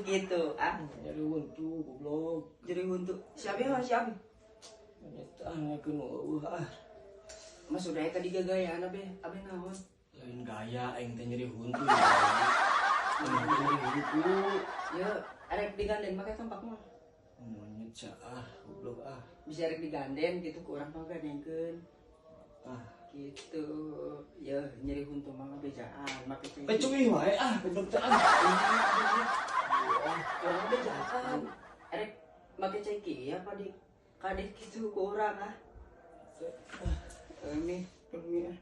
Gitu ah. Nyeri huntu, goblok. Nyeri huntu. Siapa mah siapa? Nyeta ngakeun eueuh ah. Mas udah tadi gagayaan abe, abe naon? Lain gaya, aing teh nyeri huntu ya. Aing teh nyeri huntu. Ya, arek diganden make kampak mah. Monyet sia ah, goblok ah. Bisa arek diganden gitu ku urang mah gandengkeun. Ah, Gitu. Ya, nyeri huntu mah bejaan make cai. Pecuih wae ah, goblok teh ah. Urang bejaan. Arek make cai kieu apa di kadeh gitu ku urang ah. Ini, ini ah.